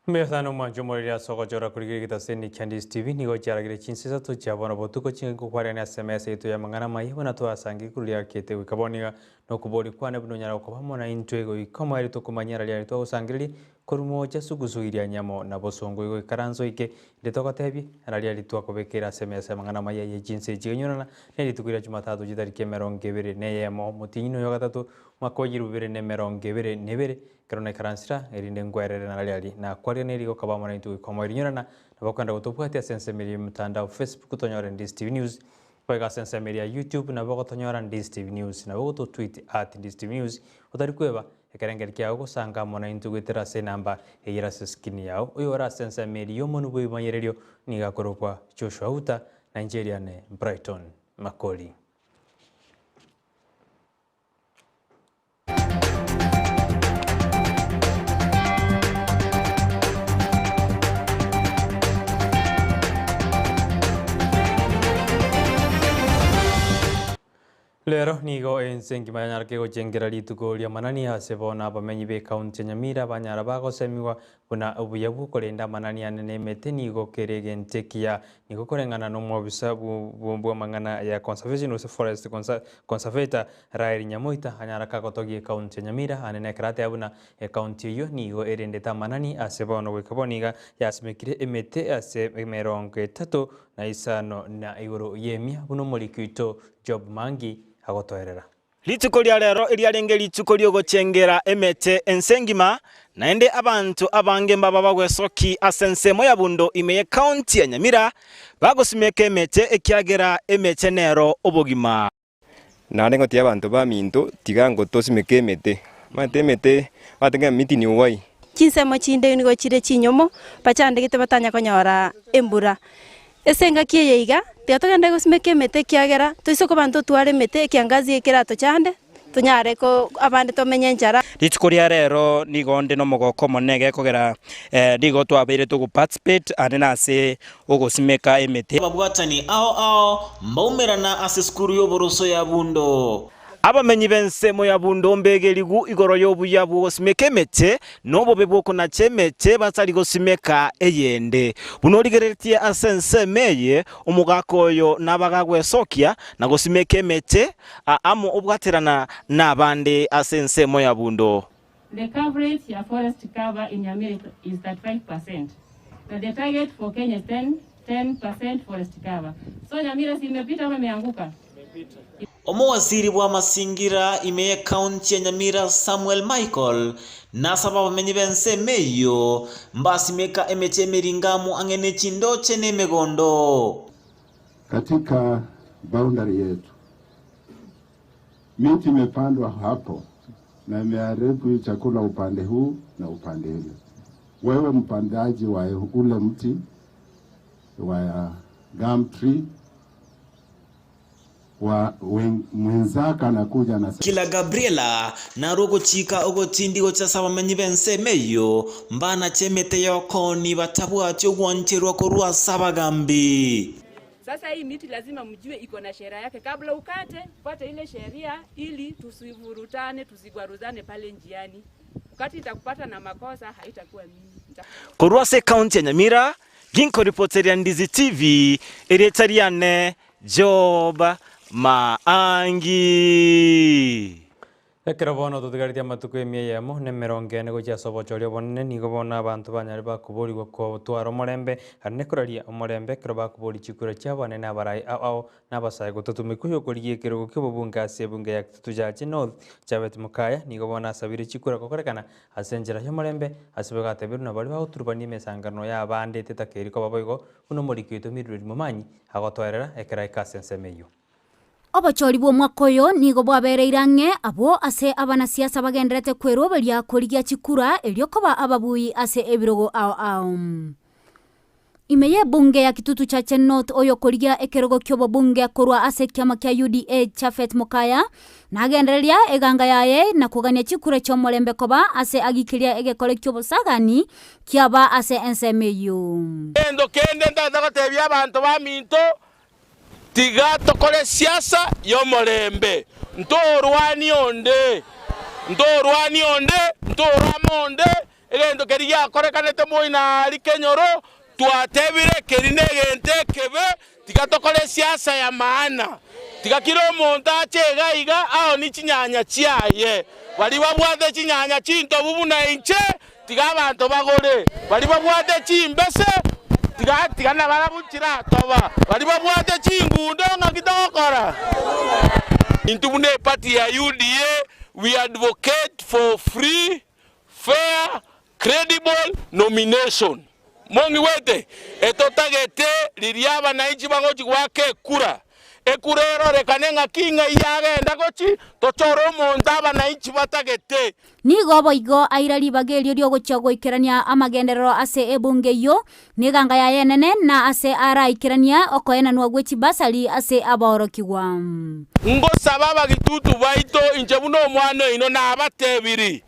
Mbuya sana omwancho omoriri ase ogochora korigereria egetaseni kia Ndisi TV nigo chiaragire chinsa isato chia bono botuko chingaki gokwarerania ase emesa yaito y'amang'ana amaya buna twasangi igoro riakete goika bono iga nokoboria kwane buna onyara gokoba amo naintwe goika omoerio tokomanya ara riaria twagosangereria korwa moocha sugusu iria nyamo na bosongo igo ikaranso ike inde togotebie ara riaria twakobekeire ase emesa y'amang'ana amaya ye chinsa echi iganyorana ne rituko ria Jumatatu chitariki emerongo ebere na eyemo omotienyi noyo ogatato omwaka wa egerubu bibere na emerongo ebere na ebere Ekero naikaransire, erinde nkwerere nararia aria, nakwaria neri gokaba amo naintwe goika omoerio. Inyorana, nabo okwenda gotobwatia ase ensemo eria y'omotandao Facebook tonyore Ndisi TV News, boigo ase ensemo eria ya YouTube nabo ogotonyora Ndisi TV News, nabo ogototweet at Ndisi TV News, otari kweba ekerengeri kiao gosanga amo naintwe goetera ase enamba eyio ere ase eskrini yao. Oyore ase ensemo eria y'omonwe bw'ebimanyererio nigo akorokwa Joshua Uta, na inche eriane Brighton Makori. Rero nigo ense engima yanyara kegochengera rituko ri'amanani ase bono abamenyi b'ekaunti ya Nyamira banyara bagosemigwa buna obuya bw'okorenda amanani ane na emete nigo kere egento ekiya. Nigo koreng'ana nomwobisa bw'amang'ana ya conservation gose forest conservator Rael Nyamoita anyara kagotogia ekaunti ya Nyamira ane nekero ateba buna ekaunti eyio nigo erendete amanani ase bono goika bono iga yasimekire emete ase emerongo etato na isano na igoro y'emia buna omoriki oito Job Mangi agotoerera. Rituko ria rero eriarenge rituko ri'ogochengera emete ense engima, naende abanto abange mbaba bagwesoki ase ensemo ya Bundo ime y'ecounty ya Nyamira bagosimeka emete ekiagera emete nero obogima. Naende ngotiga abanto baminto, tiga ngotosimeke emete. Omanyete emete, omanyete ng'a emiti ni uhai. Chinsemo chinde nigo chire chinyomo, bachandegete batanya konyora embura. Ase engaki eye iga, tiga togende gosimeka emete ekiagera toise koba ntotware emete ekiangazi eke keratochande, tonyare ko abande tomenye enchara. Rituko ria rero nigo nde nomogoko omonene egekogera nigo twabeire togo participate ande nase ogosimeka emete. Ababwatani ao ao mbaumerana ase esukuru y'oboroso ya Bundo. Abamenyi b'ensemo ya Bundo mbegerigu igoro y'obuya bw'ogosimeka emete, na obobe bw'okonacha emete batari gosimeka eyende. Buna origereretie ase ensemo eye, omogaka oyo nabagagwesokia na gosimeka emete amo obwaterana nabande ase ensemo ya Bundo. The coverage ya forest cover in Nyamira is 35 percent na the target for Kenya is 10 10 percent forest cover. So Nyamira si imepita ama imeanguka? Omowaziri bw'amasingira ime y'ecounty ya Nyamira Samuel Michael nasaba abamenyi b'ensemo eyio mbasimeka emechie emeringamu ang'e ne chindoche na emegondo. Katika boundary yetu miti imepandwa hapo na imeharibu chakula upande huu na upande ule. Wewe mpandaji wa ule mti wa gum tree wa mwenzako anakuja na Kila Gabriela narwo ogochika ogotindi gocha ase abamenyi b'ensemo eyio, mbanache emete y'okooni batabwati ogwancherwa korwa ase abagambi. Sasa hii miti lazima mjue iko na sheria yake, kabla ukate fuata ile sheria ili tusivurutane, tusigwaruzane pale njiani. Wakati itakupata na makosa haitakuwa mimi. Korwa ase ekaunti ya Nyamira, ginkoripoteria Ndizi TV, erieta riane Job Maangi. Ekero bono totigaretie amatuko emia eyemo na emerongo ene gochia ase obochori obonene, nigo bono abanto banyare bakoborigwa kotwara omorembe, naende koraria omorembe ekero bakoboria chikura chiabo ane nabarai ao ao na abasae gotatumekwa oyokorigia ekerogo ki'obobunge ase ebunge ya Kitutu Chache North, Chebet Mukaya, nigo bono asabire chikura gokorekana ase enchera y'omorembe ase bagateberwa na baria bagoturubania emesangererekano y'abande tetakeiri koba boigo buna omoriki oito Mildred Momanyi agotoerera ekero aika ase ensemo eyio. Obochori bw'omwaka oyo nigo bwabereire ang'e abwo ase abanasiasa bagenderete kweroberia korigia chikura erio koba ababui ase ebirogo ao ao. Ime y'ebunge ya Kitutu Chache North oyokorigia ekerogo ki'obobunge korwa ase ekiama kia UDA Japhet Mokaya nagendereria eganga yaye na kogania chikura chi'omorembe koba ase agikeria egekore ki'obosagani kiaba ase ensemo eyio. Gento kende ntagete gotebia abanto baminto, Tiga tokore siasa y'omorembe, ntorwanie onde, ntorwanie onde, ntorame onde. Egento keria giakorekanete moina aria kenyoro, twatebire keri negento ekebe, tiga tokore esiasa ya maana. Tiga kera omonto ache iga iga aonie chinyanya chiaye. Baria babwate chinyanya chintobu buna inche, tiga abanto bagore. Baria babwate chimbese, tiga tiga nabarabwo chiratoba. Baria babwate chingundo ng'aki togokora? Intwe buna eparty ya UDA, we advocate for free, fair, credible nomination. Mong'igwete? Etotagete riria abananchi bagochi goaka ekura, ekura erorekane ng'aki ng'ai yagenda gochi, tochore omonto abananchi batagete. Nigo boigo aira ribaga erio riogochia goikerania amagenderero ase ebunge eyio, na eganga yaye enene, na ase araikerania okoenanwa gwe chibasari ase aborokigwa. Ngosaba abagitutu baito, inche buna omwana oino nabatebirie,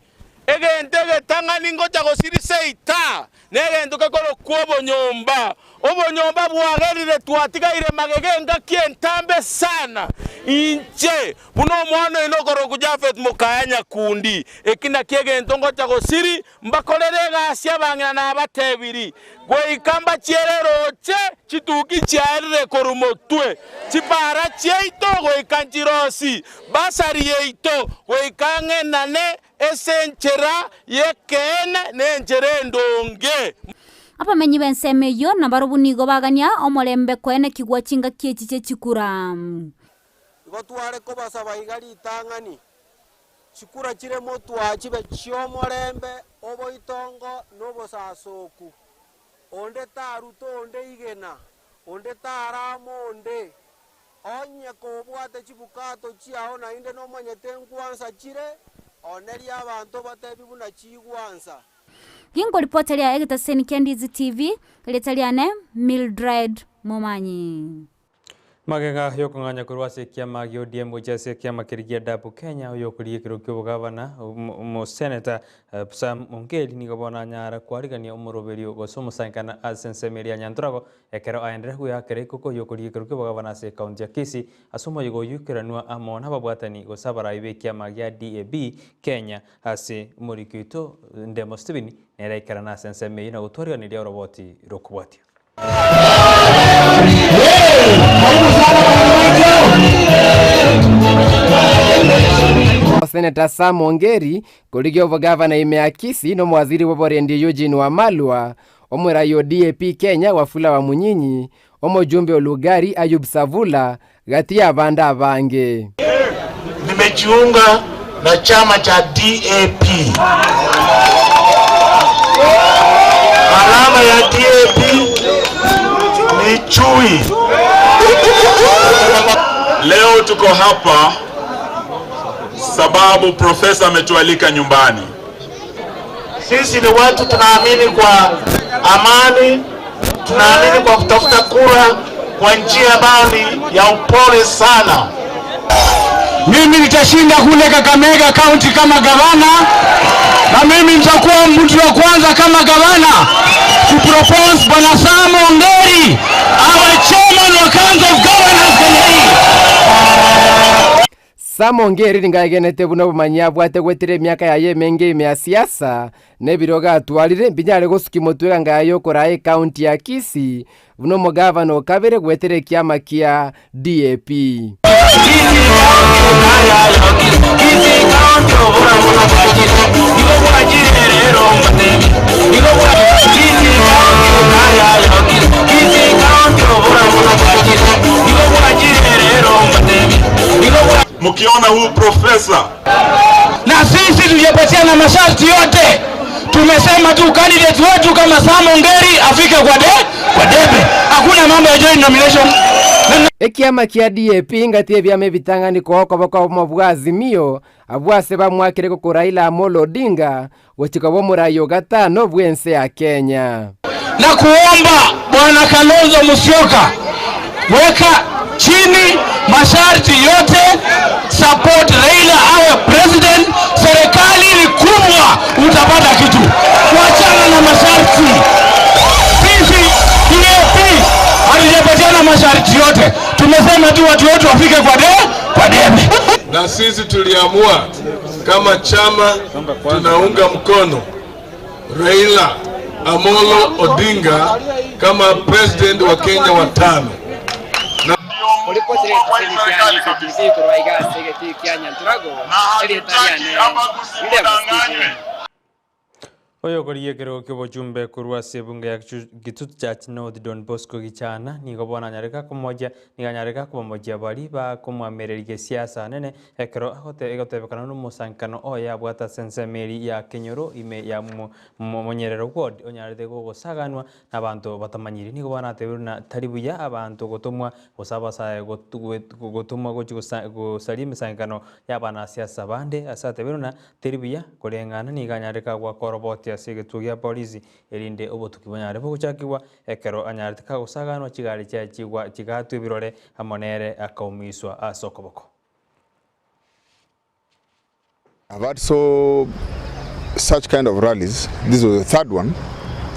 Egento egetang'ani ngocha gosirisa eita, negento gekorokwa obonyomba. Obonyomba bwagerire twatigaire magega engaki entambe sana. Inche, buna omwana oino okorokwa Jafet mokaya nyakundi, eki nakio egento ngocha gosiri, mbakorere egasi abang'ina nabatebiri, goika mbachiere roche chituki chiaerire korwa motwe, chipara chiaito goika nchirosi, basari yaito goika ng'enane ase enchera y'ekeene na enchera endonge. Abamenyi b'ensemo eyio nabarobwo nigo bagania omorembe koenekigwa chingaki echi chie chikura. Igo tware kobasaba iga ritang'ani, chikura chire motwa chibe chi'omorembe, oboitongo, na obosasoku. Onde taruta onde igena, onde tarama onde. Onye kobwate chibukato chiao naende nomanyete ngwansa chire, onerie abanto obatebi buna chigwansa. Ginkoripoteria egetaseni kia Ndizi TV, erieta riane Mildred Momanyi. Magega y'okong'anya korwa ase ekiama gia ODM gochia ase ekiama keria gia DAP Kenya, oyokorigia ekero ki'obogavana, omoseneta Sam Ongeri nigo bono anyara kwarigania omoroberio gose omosankana ase ensemo eria ya Nyanturago ekero aenderere goeakera ekoko y'okorigia ekero ki'obogavana ase ekaunti ya Kisii ase omoyega oyio oikeranwa amo nababwatani gose abarai b'ekiama gia DAB Kenya ase omoriki oito Ndemo Stephen nere aikerana ase ensemo eyio na gotwariganiria oroboti rokobwatia. Senator Sam Ongeri korigia obogavana ime ya Kisii na omowaziri bw'oborendi Eugene Wamalwa, omorai o DAP Kenya Wafula Wamunyinyi, omojumbe o Lugari Ayub Savula, gati y'abande abange. Nimejiunga na chama cha DAP. Alama ya DAP ni chui. Leo tuko hapa sababu profesa ametualika nyumbani. Sisi ni watu tunaamini kwa amani, tunaamini kwa kutafuta kura kwa njia ambayo ni ya upole sana. Mimi nitashinda kule Kakamega County kama gavana, na mimi nitakuwa mtu wa kwanza kama gavana kupropose Bwana Sam Ongeri awe chairman wa Council of Governors Kenya hii. Sam Ongeri nigo aegenete buna obomanyi abwate goetera emiaka yaye emenge ime ya siasa, na ebirogo atwarire mbinyare gosukia motwe eganga yaye yokoraa ecounty ya Kisii buna omogavana o kabere goetera ekiama kia DAP. Mkiona huyu profesa Na sisi tujapatiana masharti yote, tumesema tu candidate wetu kama Sam Ongeri afike kwa de, kwa debe. Hakuna mambo ya joint nomination. Ekiama kia DAP ngati ebiama ebitang'ani koa okoba obomo bwa Azimio abwo ase bamwakire gokora Raila Amolo Odinga gochia koba omorai o gatano bw'ense ya Kenya. Na kuomba Bwana Kalonzo Musyoka, weka chini masharti yote, support Raila awe president. Serikali ni kubwa, utapata kitu. Wachana na masharti. Sisi DAP hatujapatiana masharti yote, tumesema tu watu wetu wafike kwa de, kwa debe. Na sisi tuliamua kama chama tunaunga mkono Raila Amolo Odinga kama president wa Kenya wa tano. Koripoti ase Kianise TV korwa iga ase egetii kia Nyanturago, erieta riane William Stephen. Oyokorigia ekerogo ki'obochumbe korwa ase ebunge ya Kitutu Church North Don Bosco Gichana nigo bono anyareka komochia nigo anyareka kobamochia baria bakomwamereria gesiasa anene ekero egotebekana nomosankano oye abwate ase ensemo eria ya Kenyoro ime ya Monyerero Ward onyarete gogosaganwa nabanto batamanyiri. Nigo bono atebiru na tari buya abanto gotomwa gose abasae gotomwa gochia gosaria emesankano y'abanasiasa bande ase atebiru na Teri buya koreng'ana nigo anyarete kagwaka oroboti ase egetuo gia polisi, erinde obotuki bonyare bogochakigwa. Ekero anyarete kagosaganwa chigari chiaye chigwa chigatwa ebirore amo nere akaumiswa ase okoboko. I've had so such kind of rallies, this was the third one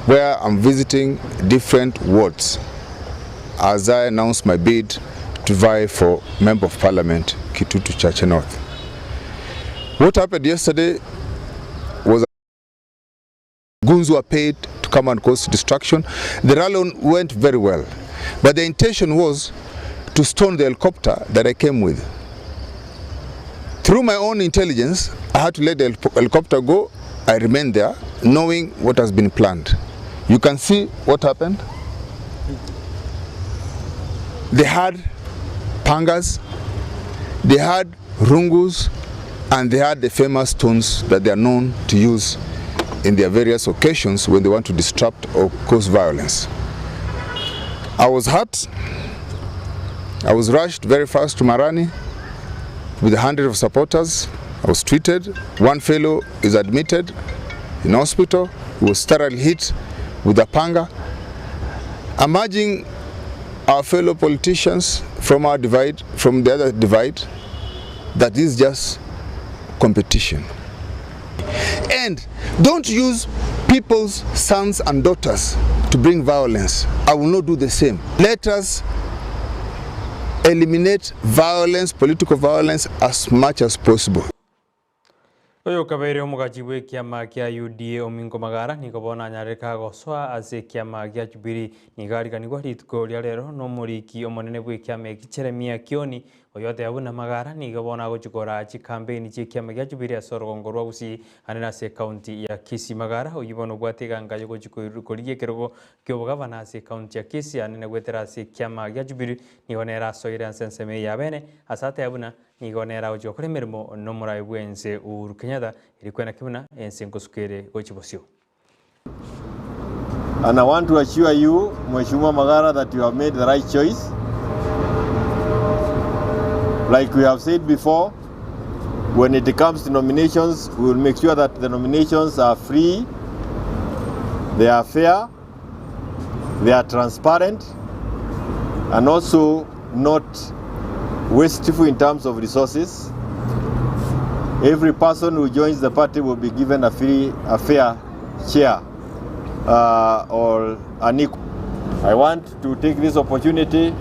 where I'm visiting different wards as I announce my bid to vie for Member of Parliament Kitutu Chache North. What happened yesterday was goons were paid to come and cause destruction. The rally went very well, but the intention was to stone the helicopter that I came with. Through my own intelligence, I had to let the helicopter go. I remained there, knowing what has been planned. You can see what happened. They had pangas, they had rungus, and they had the famous stones that they are known to use in their various occasions when they want to disrupt or cause violence. I was hurt. I was rushed very fast to Marani with hundreds of supporters. I was treated. One fellow is admitted in hospital. He was thoroughly hit with a panga. I'm urging our fellow politicians from our divide, from the other divide, that is just competition. And don't use people's sons and daughters to bring violence. I will not do the same. Let us eliminate violence, political violence, as much as possible. Oyokabeire omogachi bw'ekiama kia UDA Omingo Magara nigo bono anyarire kagosoa ase ekiama gia Jubilee. Nigo ariganigwa rituko ria rero nomoriki omonene bw'ekiama eki Jeremiah Kioni oyoteba buna Magara nigo bono agochia koraa chikampeini chi'ekiama gia Jubilee ase orogongo rwa Gusii ande nase ekaunti ya Kisii. Magara oyio bono obwate eganga yogochia korigia ekerogo ki'obogavana ase ekaunti ya Kisii ande na goetera ase ekiama gia Jubilee nigo nere asoire ase ensemo eye ya bene ase ateba buna Nigo nere agochia gokora emeremo nomorai bw'ense Uhuru Kenyatta, erio kwenaki buna ense nkosuka ere gochia bosio. And I want to assure you, Mheshimiwa Magara, that you have made the right choice. Like we have said before, when it comes to nominations, we will make sure that the nominations are free, they are fair, they are transparent, and also not wasteful in terms of resources. Every person who joins the party will be given a free, a fair share uh, or an equal. I want to take this opportunity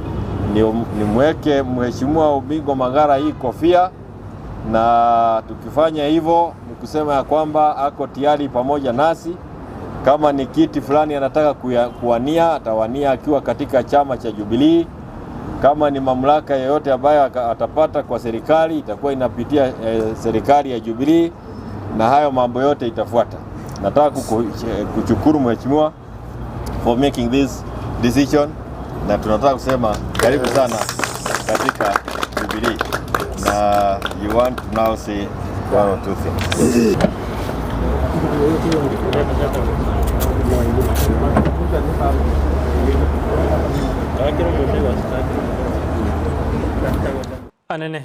nimweke Mheshimiwa Omingo Magara hii kofia, na tukifanya hivyo ni kusema ya kwamba ako tayari pamoja nasi. Kama ni kiti fulani anataka kuwania, atawania akiwa katika chama cha Jubilee. Kama ni mamlaka yoyote ambayo atapata kwa serikali itakuwa inapitia eh, serikali ya Jubilee na hayo mambo yote itafuata. Nataka kushukuru mheshimiwa for making this decision, na tunataka kusema karibu sana katika Jubilee, na you want to now say one or two things. Anene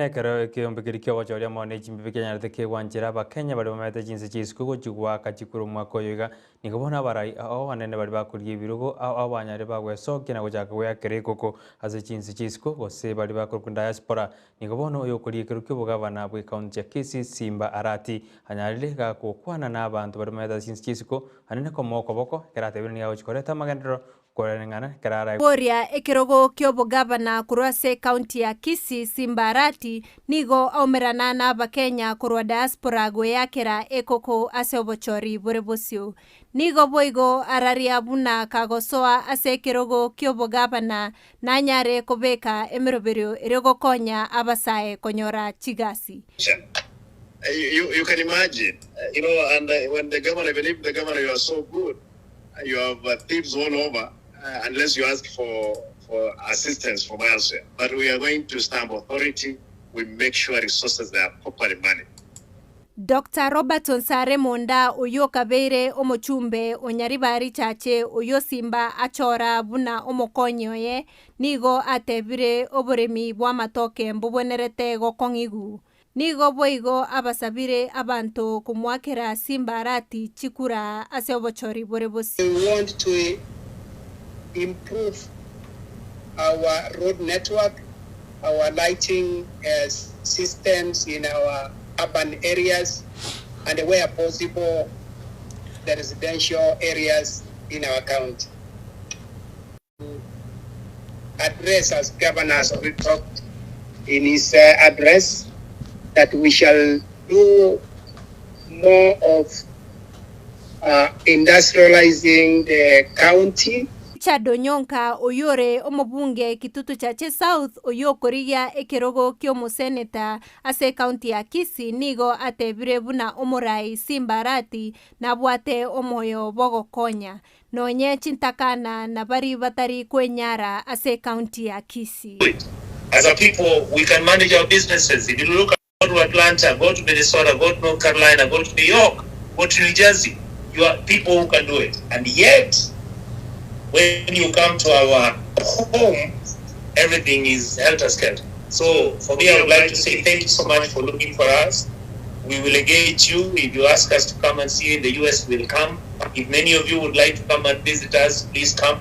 ekero ekeombe keria ki'ogochoria amo ne chimbibe kianyarete kegwanchera Abakenya baria bamenyete chinse chia isiko gochia goaka chikura omwaka oyo iga, nigo bono abarai ao anene baria bakorigia ebirogo ao ao banyarire bagwesokia na gochaka goeakera ekoko ase chinse chia isiko gose baria bakorokwa diaspora. Nigo bono oyokoria ekero ki'obogavana bw'ecounty ya Kisii Simba Arati anyarire gagokwana na abanto baria bamenyete ase chinse chia isiko anene komoa okoboko ekero atebire nigo agochia koreta amagenderero. Koreng'ana kerara. Boria ekerogo ki'obogavana korwa ase ekaunti ya Kisii, Simba Arati, nigo aumerana n'Abakenya korwa diaspora goeakera ekoko ase obochori bore bosio. Nigo boigo araria buna kagosoa ase ekerogo ki'obogavana nanyare kobeka emeroberio erio gokonya abasae konyora chigasi. You, you can imagine, you know, and when the governor, even if the governor you are so good, you have thieves all over, unless you ask for, for assistance from elsewhere. But we are going to stamp authority, we make sure resources they are properly managed. Doctor Robert Onsare Monda oyio okabeire omochumbe o Nyaribari Chache oyio Simba achora buna omokonyi oye, nigo atebire oboremi bw'amatoke mbobwenerete gokong'igu. Nigo boigo abasabire abanto komoakera chimbarati chikura ase obochori bore bosio. We want to improve our road network, our lighting systems in our urban areas and where possible the residential areas in our county. Address as governor has already talked in his address that we shall do more of industrializing the county. Richard Onyonka oyio ore omobunge Kitutu Chache South oyio okorigia ekerogo ki'omoseneta ase ekaunti ya Kisii nigo atebire buna omorai Simba Arati nabwate omoyo bogokonya Nonye chintakana na baria batari kwenyara ase ekaunti ya Kisii. As a people we can manage our businesses, if you look at go to Atlanta, go to Minnesota, go to North Carolina, go to New York, go to New Jersey, you are people who can do it. And yet when you come to our home, everything is helter skelter. So for me, I would like to say thank you so much for looking for us. We will engage you. If you ask us to come and see you in the US, we'll come. If many of you would like to come and visit us, please come.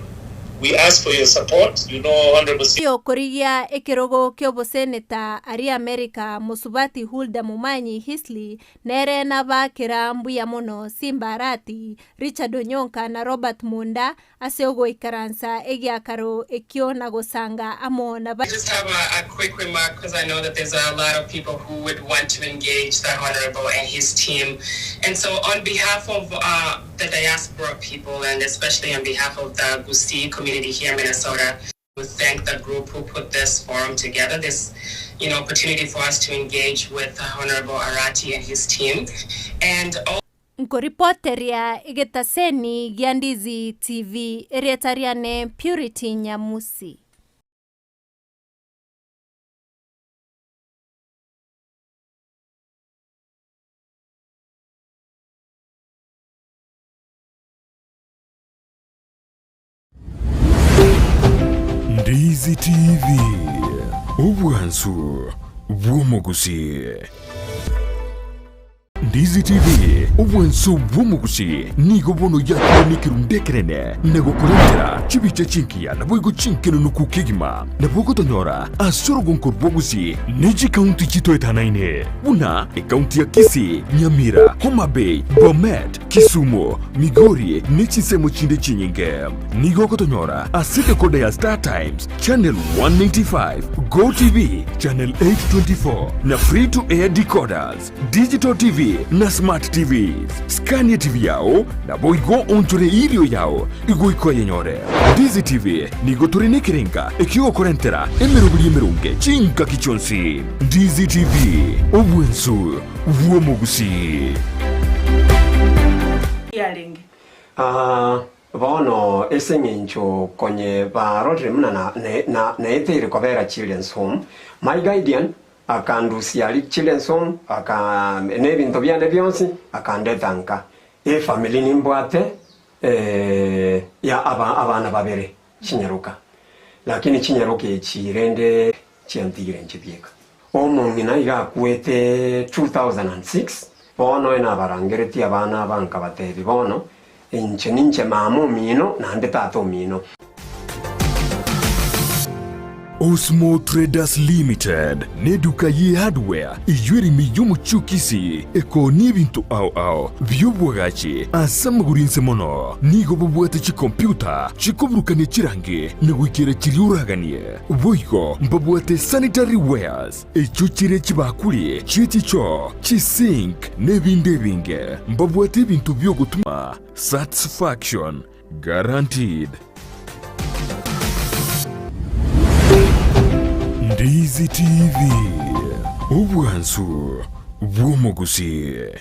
We ask for your support. You know, Honorable Oyokorigia ekerogo ki'oboseneta aria Amerika, Mosubati Hulda Momanyi Hisley, nere nabakera mbuya mono Simba Arati, Richard Onyonka na Robert Munda Ase ogoikaransa egiakaro ekio na gosanga amo na. I just have a, a quick remark because I know that there's a lot of people who would want to engage the Honorable and his team. And so on behalf of uh, the diaspora people and especially on behalf of the Gusii community here in Minnesota, we thank the group who put this forum together, this you know opportunity for us to engage with Honorable Arati and his team. And all Nkoripoteria egetaseni gia Ndizi TV, erieta riane Purity Nyamusi. Ndizi TV, obwansu bw'omogusi. Ndizi TV, obwansu bw'omogusi nigo bono yakire nekerundu ekenene na gokorentera chibicha chinkiya naboigo chinkenunuku kegima nabo ogotonyora ase orogonko rw'ogusi ne chikaunti chitoetanaine buna ekaunti ya Kisii, Nyamira, Homa Bay, Bomet, Kisumu, Migori ne chinsemo chinde chinyinge. Nigo ogotonyora ase decoder ya Star Times, Channel 195, Go TV, Channel 824 na Free to Air decoders, Digital TV na Smart TVs. Skania TV yao naboigo onchore irio yao igoika oyenyore. Ndizi TV nigo tore nekerenga ekiogokorentera emeroberi emeronge chingaki chionsi. Ndizi TV, obwensu bw'omogusii. Yarenge. Aa, bono ase eng'encho konye barorire buna na, na, na, naeteire kobera Children's Home, my guardian akandusia aria Children's Home, aka na ebinto biane bionsi, akandeta nka. Efamiri nimbwate eh, ya aba, abana babere, chinyaroka. Lakini chinyaroka echi rende chiantigire inche bieka. Omong'ina iga akwete 2006, bono oye nabarangeretie abana aba nkabatebia, Bono, inche ninche mama omino, naende tata omino. Osmo Traders Limited neduka ye hardware eyio ere ime y'omochie o Kisii ekoonia ebinto ao ao bi'obwagachi ase amagoro inse mono. Nigo bobwate chikompiuta chikoburukania chirangi na goikera chiria oraganie. Boigo mbabwate sanitary wares echio chire chibakuri chie chichoo, chisink na ebinde ebinge. Mbabwate ebinto bi'ogotuma satisfaction Guaranteed. Ndizi TV, obwansu bw'omogusii.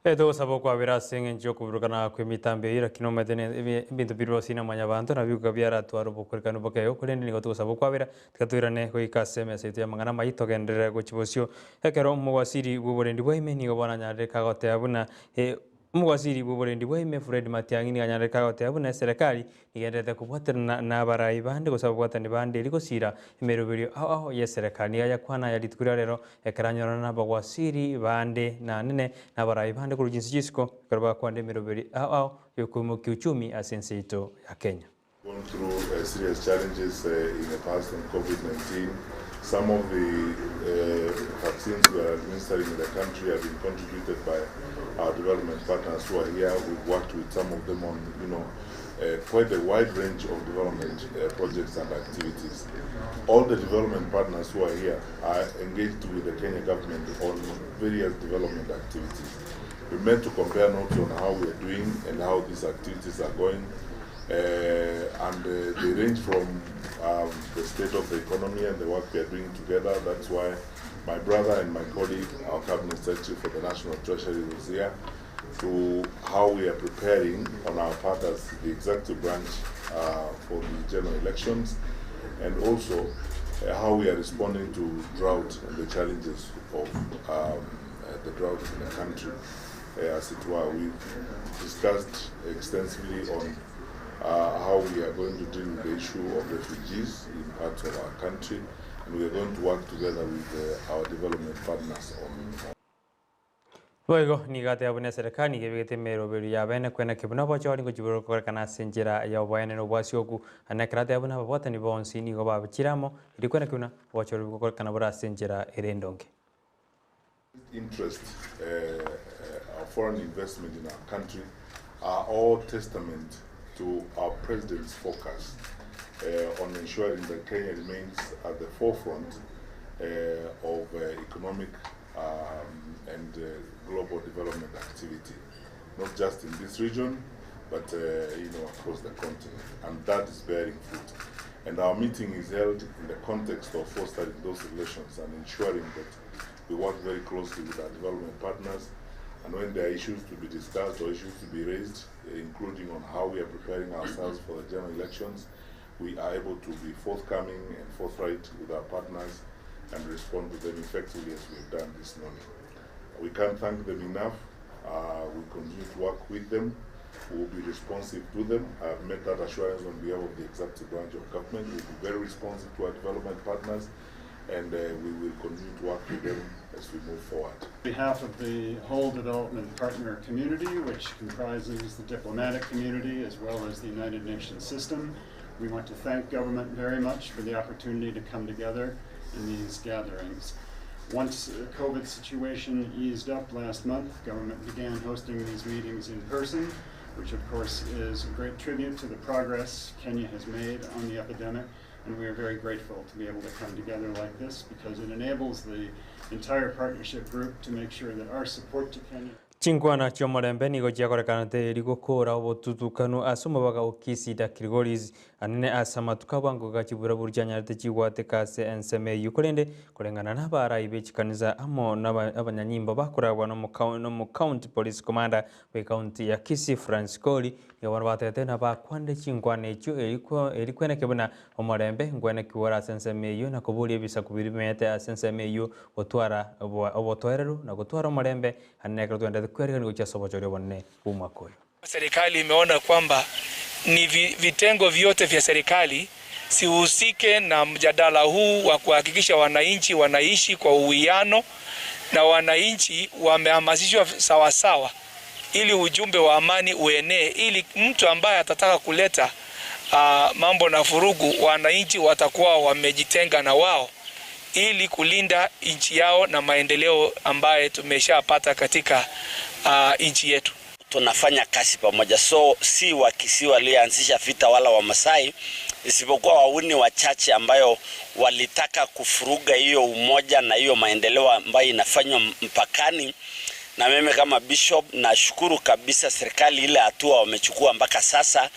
Etogosaba okwabera ase eng'encho y'okoburukana kw'emitambo eyio, lakini omanyete ne ebinto biria bionsi na mwanyabanto nabio bigoka biaratware obokorekanu bokeigo, korende nigo togosaba okwabera, tiga toirane goika ase emesa yaito y'amang'ana amayia togenderere gochia bosio. Ekero omowasiri bw'oborendi bwa ime nigo bono anyarire kagoteba buna Omogwasiri bw'oborendi bwa ime Fred Matiang'i nigo anyarete goteba buna eserekari nigendererete kobwaterana nabarai bande gose ababwatani bande erio gosira emeroberio ao ao y'eserekari. Nigo ayakwana aya rituko ria rero ekero anyorana nabagwasiri bande nanene nabarai bande korwa chinse chi'isiko ekero bakwanda emeroberio ao ao y'okoimokia uchumi ase ense yaito ya Kenya. Gone through uh, serious challenges uh, in the past on COVID-19. Some of the uh, vaccines we are administering in the country have been contributed by our development partners who are here. We've worked with some of them on, you know, uh, quite a wide range of development uh, projects and activities. All the development partners who are here are engaged with the Kenya government on various development activities. We met to compare notes on how we are doing and how these activities are going. Uh, and uh, they range from um, the state of the economy and the work we are doing together. That's why my brother and my colleague, our cabinet secretary for the National Treasury, was here, to how we are preparing on our part as the executive branch uh, for the general elections, and also uh, how we are responding to drought and the challenges of um, uh, the drought in the country. Uh, as it were, we've discussed extensively on uh, how we are going to deal with the issue of refugees in parts of our country, and we are going to work together with uh, our development partners on Boigo nigo ateba buna eserekari nigo ebegete emeroberio y'abeene kweneki buna obochori ngochibora gokorekana ase enchera y'oboene na obwasioku, naende ekero ateba buna ababwatani bonsi nigo babachire amo erio kweneki buna obochori bogokorekana bore ase enchera ere endonge. Interest uh, uh, our foreign investment in our country are all testament to our president's focus uh, on ensuring that Kenya remains at the forefront uh, of uh, economic um, and uh, global development activity, not just in this region, but uh, you know across the continent, and that is bearing fruit. And our meeting is held in the context of fostering those relations and ensuring that we work very closely with our development partners. And when there are issues to be discussed or issues to be raised, including on how we are preparing ourselves for the general elections, we are able to be forthcoming and forthright with our partners and respond to them effectively as we have done this morning. We can't thank them enough. Uh, we continue to work with them. We will be responsive to them. I have made that assurance on behalf of the executive branch of government. We will be very responsive to our development partners and uh, we will continue to work with them as we move forward. On behalf of the whole development partner community, which comprises the diplomatic community as well as the United Nations system, we want to thank government very much for the opportunity to come together in these gatherings. Once the COVID situation eased up last month, government began hosting these meetings in person, which of course is a great tribute to the progress Kenya has made on the epidemic. And we are very grateful to be able to come together like this because it enables the entire partnership group to make sure that our support to Kenya Chinkwana chi'omorembe nigo chiakorekanete erio gokoora obotutukanu ase omobaga o Kisii da Kilgoris anene ase amatuko abwango ga chiburaburu chianyarete chigwateka ase ensemo eyio korende koreng'ana n'abarai be chikanisa amo n'abanyanyimbo bakoragwa n'omocounty police commander bw'ecounty ya Kisii Francis Kori nigo bono batebete buna bakwanire chinkwana echio erio kweneke buna omorembe nkwenekigwe ore ase ensemo eyio na koboria ebisaku biria bimenyete ase ensemo eyio gotwara obotoereru na gotwara omorembe Naende nekero twenderete kwerigania gochia ase obochori obonene bw'omwaka oyo. Serikali imeona kwamba ni vitengo vyote vya serikali sihusike na mjadala huu wa kuhakikisha wananchi wanaishi kwa uwiano na wananchi wamehamasishwa sawasawa ili ujumbe wa amani uenee, ili mtu ambaye atataka kuleta uh, mambo na furugu, wananchi watakuwa wamejitenga na wao ili kulinda nchi yao na maendeleo ambaye tumeshapata katika uh, nchi yetu. Tunafanya kazi pamoja, so si Wakisii walioanzisha vita wala Wamasai, isipokuwa wauni wachache ambayo walitaka kufuruga hiyo umoja na hiyo maendeleo ambayo inafanywa mpakani. Na mimi kama bishop nashukuru kabisa serikali ile hatua wamechukua mpaka sasa,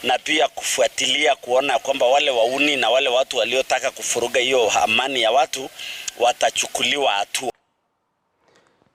na pia kufuatilia kuona kwamba wale wauni na wale watu waliotaka kufuruga hiyo amani ya watu watachukuliwa hatua.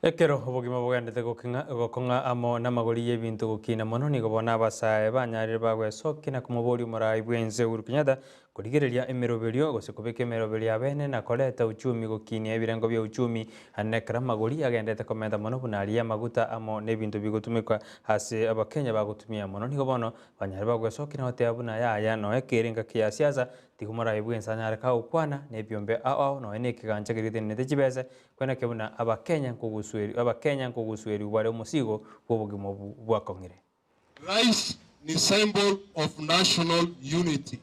Ekero obogima bogendete gokong'a amo namagori ya ebinto gokina mono nigo bono abasae banyarire bagwesokia na komoboria omorai bwense Uhuru Kenyatta korigereria emeroberio gose kobeka emeroberio abene na koreta uchumi gokinia ebirengo bia uchumi ane ekero amagori agendete komenta mono buna aria amaguta amo na ebinto bigotumeka ase abakenya bagotumia mono nigo bono banyarire bagwesokia na goteba buna yaya noe ekere engaki ya siasa tiga omorai bwense anyare kagokwana na ebiombe ao ao noe na ekegancha keria getenenete chibese kweneke buna abakenya nkogusweri abakenya nkogusweri bare omosigo bwa obogima obu bwakong'ire. Rais ni symbol of national unity.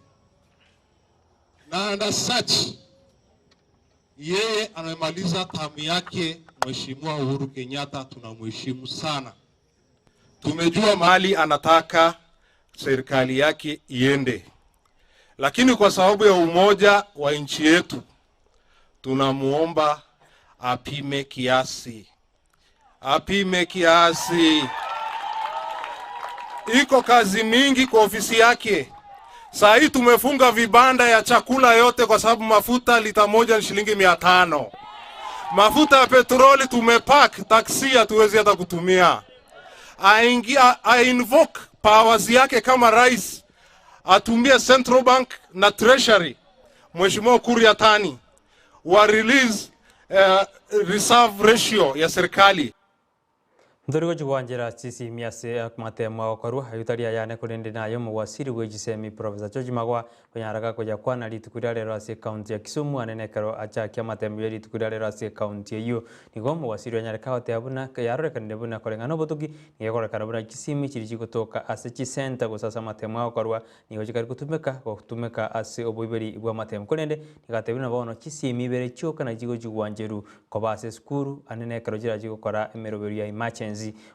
Na and as such, yeye amemaliza tamu yake. Mheshimiwa Uhuru Kenyatta tunamheshimu sana. Tumejua mahali anataka serikali yake iende, lakini kwa sababu ya umoja wa nchi yetu tunamuomba apime kiasi, apime kiasi. Iko kazi mingi kwa ofisi yake. Saa hii tumefunga vibanda ya chakula yote kwa sababu mafuta lita moja ni shilingi 500. Mafuta ya petroli tumepack, taksi hatuwezi hata kutumia. Aingia, a invoke powers yake kama rais, atumie Central Bank na Treasury, Mheshimiwa Ukur Yatani wa release reserve ratio ya serikali. Ntori gochigwanchera chisimi ase matemo agokorwa aywo ayane korende naye omowasiri bwa chisemi Professor George Magoha konyara koyakwana rituko ria rero ase ekaunti ya Kisumu anene ekero achakia amatemo ya rituko ria rero ase ekaunti eywo nigo omowasiri onyare kagoteba buna yarorekanire buna koreng'ana obotuki nigo ekorekana buna chisimi chiri chigotoka ase chisenta gose ase amatemo agokorwa nigo chikari gotumeka gotumeka ase oboibori bwa amatemo korende nigo atebire buna bono chisimi ibere chioka nachi chigochigwancheru koba ase esukuru anene ekero chirachi gokora emeroberi ya emergency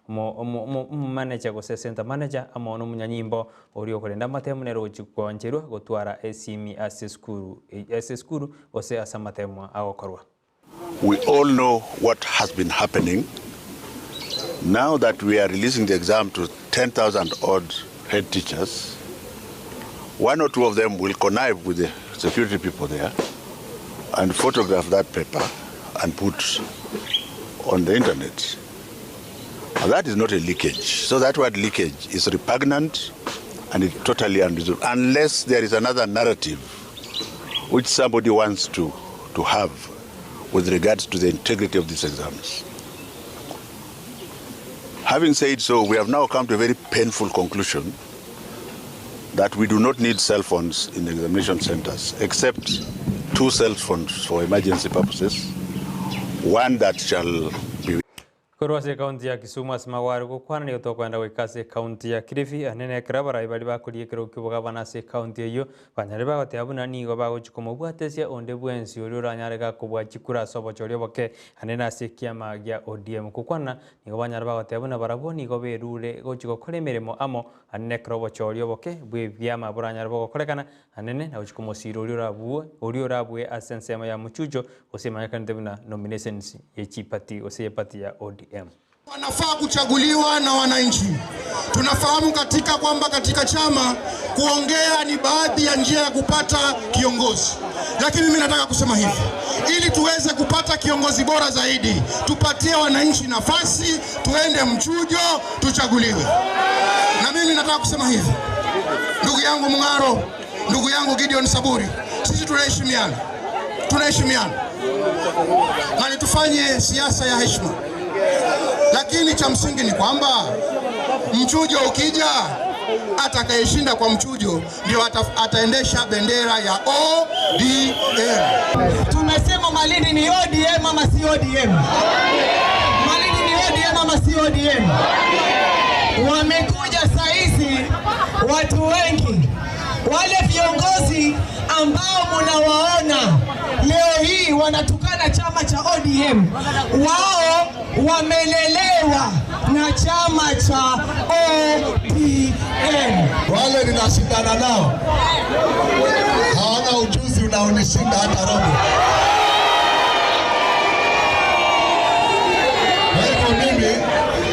manager gose center manager amo nomunyanyimbo oria okorenda amatemo nere gochikwancherwa gotwara esimi ase esukuru ase esukuru gose ase amatemo agokorwa. We all know what has been happening. Now that we are releasing the exam to 10,000 odd head teachers, one or two of them will connive with the security people there and photograph that paper and put on the internet. And that is not a leakage. So that word leakage is repugnant and it's totally unreasonable, unless there is another narrative which somebody wants to have with regards to the integrity of these exams. Having said so, we have now come to a very painful conclusion that we do not need cell phones in examination centers, except 2 cell phones for emergency purposes, one that shall be Korwa ase ekaunti ya Kisumu ase magwari gokwana nigo tokwenda goika ase ekaunti ya Kilifi anene ekero abarai baria bakoria ekero kiobogabana ase ekaunti eywo banyare bagoteba buna nigo bagochi komobwatesia onde bwensi oria oranyare gakobua chikura ase obochori oboke anene ase ekiama gia ODM gokwana nigo banyare bagoteba buna barabwo nigo berure gochi gokora emeremo amo anene ekero obochori oboke bwa ebiama boranyare bogokorekana anene na gochi komosira oria orabue oria orabue ase ensemo ya Muchucho gose emanyekanete buna nominations ya chipati gose epati ya ODM. Wanafaa kuchaguliwa na wananchi. Tunafahamu katika kwamba katika chama kuongea ni baadhi ya njia ya kupata kiongozi, lakini mimi nataka kusema hivi, ili tuweze kupata kiongozi bora zaidi, tupatie wananchi nafasi, tuende mchujo, tuchaguliwe. Na mimi nataka kusema hivi, ndugu yangu Mung'aro, ndugu yangu Gideon Saburi, sisi tunaheshimiana, tunaheshimiana na tufanye siasa ya heshima, lakini cha msingi ni kwamba mchujo ukija, atakayeshinda kwa mchujo ndio ataendesha bendera ya ODM. Tumesema Malindi ni ODM ama si ODM? Malindi ni ODM ama si ODM? Wamekuja saizi watu wengi Tunawaona leo hii wanatukana chama cha ODM, wao wamelelewa na chama cha ODM. Wale ninashindana nao hawana ujuzi unaonishinda hata robo. Kwa hivyo mimi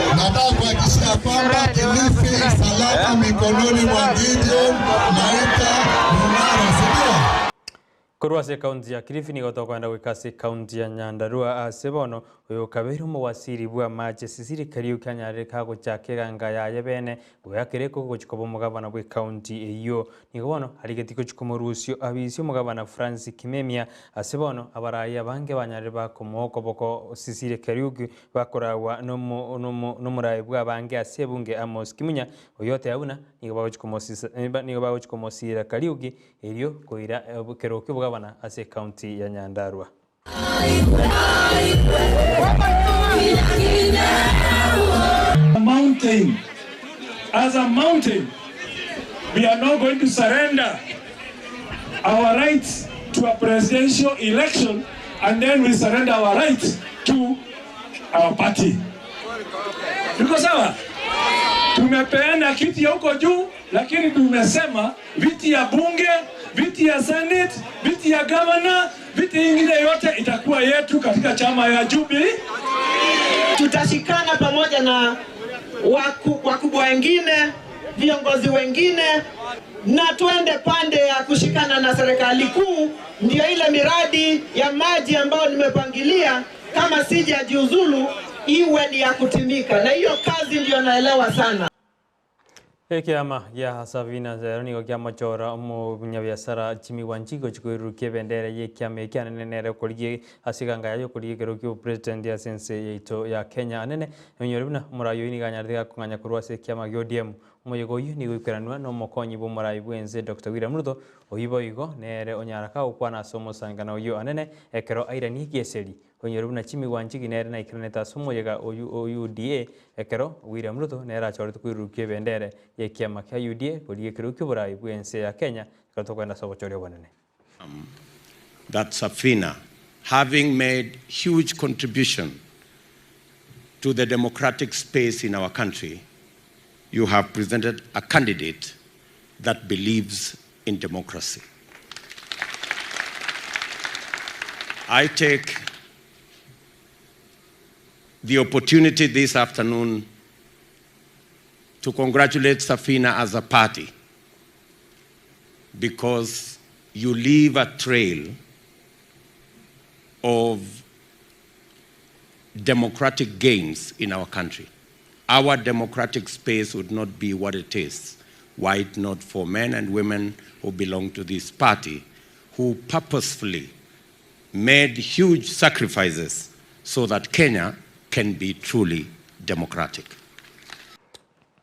nataka kuhakikishia kwamba Kilifi salama mikononi mwa Gideon Maitha Mung'aro, si ndio? Korwa ase ekaunti ya Kilifi nigo tokoenda goika ase ekaunti ya Nyandarua ase bono oyo okabeire omowasiri bw'amache Cecily Kariuki anyarire kagochaka eganga yaye bene goeakera ekoko gochia koba omogabana bw'ekaunti eyio. Nigo bono arigetie gochia komorusio abisi omogabana Francis Kimemia ase bono abarai abange banyarire bakomoa okoboko Cecily Kariuki bakoragwa nomorai bw'abange ase ebunge Amos Kimunya oyio oteba buna nigo bagochia komosira Kariuki erio koira ekerogo ki'obogabana ase ekaunti ya Nyandarua. Mountain, as a mountain we are not going to surrender our rights to a presidential election and then we surrender our rights to our party. Tuko sawa? Tumepeana kiti ya huko juu, lakini tumesema viti ya bunge, viti ya senate, viti ya governor, viti ingine yote itakuwa yetu katika chama ya Jubilee. Tutashikana pamoja na wakubwa wengine, viongozi wengine, na tuende pande ya kushikana na serikali kuu, ndio ile miradi ya maji ambayo nimepangilia kama sijajiuzulu iwe ni ya kutimika, na hiyo kazi ndio naelewa sana. Ekiama gia Safina Nzero nigo kiamochora omonyabiasara Jimmy Wanjigi gochia koirurukia ebendera ya ekiama eke anene nere okorigia ase eganga yaye okorigia ekero kia obopresident ase ense yaito ya Kenya anene onyore buna omorai oyio nigo anyarete gakong'anya korwa ase ekiama gia ODM. Omoyega oyio nigo oikeranwa na omokonyi bwa omorai bwa ense Doctor William Ruto oyio boigo nere onyara kagokwana ase omosangano oyio anene ekero airanie egieseri Onyore buna Jimmy Wanjigi nere naikeranete ase omoyega oyu o UDA ekero William Ruto nere achoretwe koirurukia ebendere y'ekiama kia UDA korigia ekerogo ki'oborai bw'ense ya Kenya ekero tokogenda ase obochori obonene. That Safina, having made huge contribution to the democratic space in our country, you have presented a candidate that believes in democracy. I take the opportunity this afternoon to congratulate Safina as a party because you leave a trail of democratic gains in our country. Our democratic space would not be what it is were it not for men and women who belong to this party who purposefully made huge sacrifices so that Kenya can be truly democratic.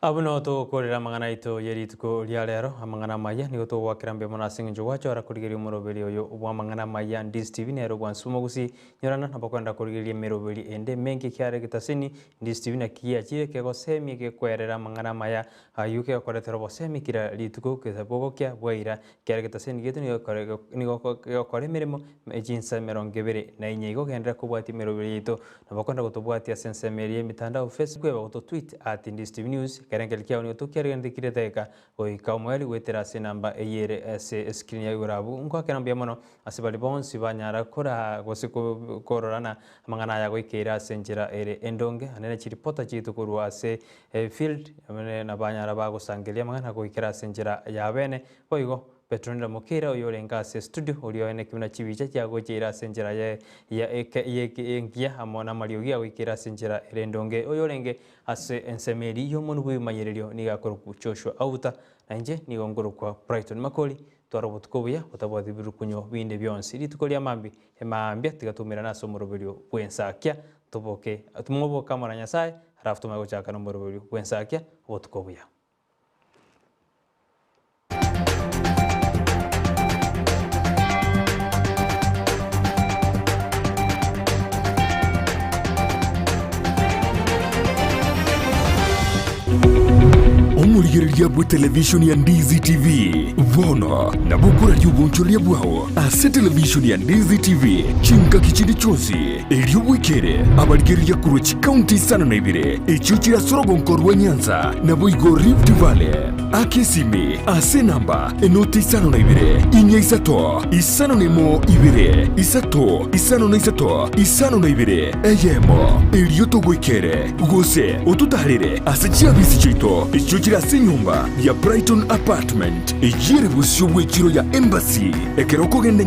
Abwo noo togokorera amang'ana aito ye rituko ria rero, amang'ana amaya nigo togoakera mbuya mono ase eng'encho gwachora korigereria omoroberi oyo bw'amang'ana amaya Ndizi TV nere obwansu bw'omogusii nyorana nabo kwenda korigereria emeroberi ende emenke ekiagera egetaseni Ndizi TV naki giachire kegosemia gekwerera amang'ana amaya ayio kegokoretera obosemi kera rituko gose bogokia bwaira ekiagera egetaseni giaito nigo nigo kegokora emeremo chinsa emerongo ebere na inye igo genderera kobwatia emeroberi yaito Nabo kwenda gotobwatia ase ensemo eria y'emitandao Facebook eba gototweet at ndiztvnews ekerengerio kiao nigo tokiaregenete kire edageka goika omoerio goetera ase enamba eyio ere ase escreen ya igoro abwo. Ngoakera mbuya mono ase baria bonsi banyara koraa gose kororana amang'ana aya goikeire ase enchera ere endonge ande ne chiripota chiaito korwa ase field na banyara bagosangereria amang'ana goikera ase enchera ya bene boigo Petronella Mokeira oyorenge ase estudio, oria oeneki buna chibicha chiagocheire ase enchera ya engiya amo namariogi agoikeire ase enchera ere endonge, oyorenge ase ensemo eria y'omonwa bw'ebimanyererio nigo akorokwa Joshua Auta, na inche nigo nkorokwa Brighton Makori. Twara obotuko obuya botabwati birukunyo binde bionsi. Rituko ria mambia emaambia tiga toumerane ase omoroberio bw'ensakia, toboke moboke amo na Nyasae, alafu tomanye gochaka nomoroberio bw'ensakia, obotuko obuya. Omorigereria bwe televishoni ya Ndizi TV bono nabo okoraria obonchoreria bwao ase televishoni ya Ndizi TV chingaki chinde chionsi, erio bwekere abarigereria korwa chikaunti isano na ibere echio chire ase orogonko rwa Nyanza naboigo Rift Valley. Aka esimi ase enamba enoti isano na ibere, inya isato, 51 ibere, isato, 53, 52, eyemo, erio togoikere, gose ototaarere ase chiabisi chiaito echio chire ase enyomba ya Brighton Apartment, eyio ere bosio bw'echiro ya Embassy, ekero okogenda.